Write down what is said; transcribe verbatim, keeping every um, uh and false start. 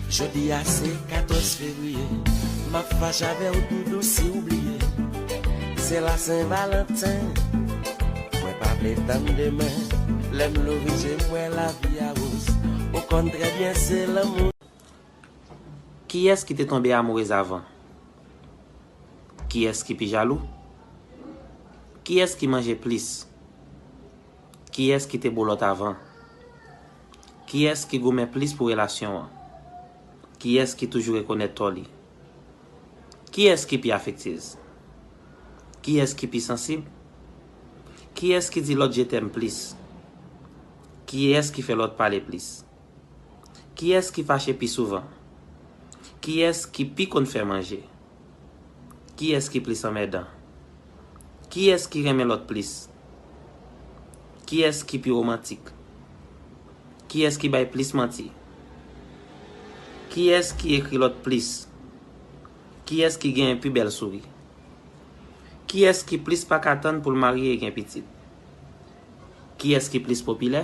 Jodi a se katòz fevriye, m ap fache avè w doudou si w bliye. Se la Sen Valanten, mwen pa vle tann demen. Lè m louvri je m wè lavi a woz, ou konn trè byen se lanmou. Kiyès ki te tonbe amourez avan? Kiyès ki pi jalou? Kiyès ki manje plis? Kiyès ki te bolòt avan? Kiyès ki goumen plis pou relasyon an? Kiyès ki toujou rekonèt tò li? Kiyès ki pi afektez? Kiyès ki pi sansib? Kiyès ki di lòt je t'aime plis? Kiyès ki fè lòt pale plis? Kiyès ki fache pi souvan? Kiyès ki pi konn fè manje? Kiyès ki plis anmèdan? Kiyès ki renmen lòt plis? Kiyès ki pi womantik? Kiyès ki bay plis manti? Kiyès ki ekri lòt plis? Kiyès ki genyen pi bèl souri? Kiyès ki plis pa ka tann pou l marye e gen pitit? Kiyès ki plis popilè?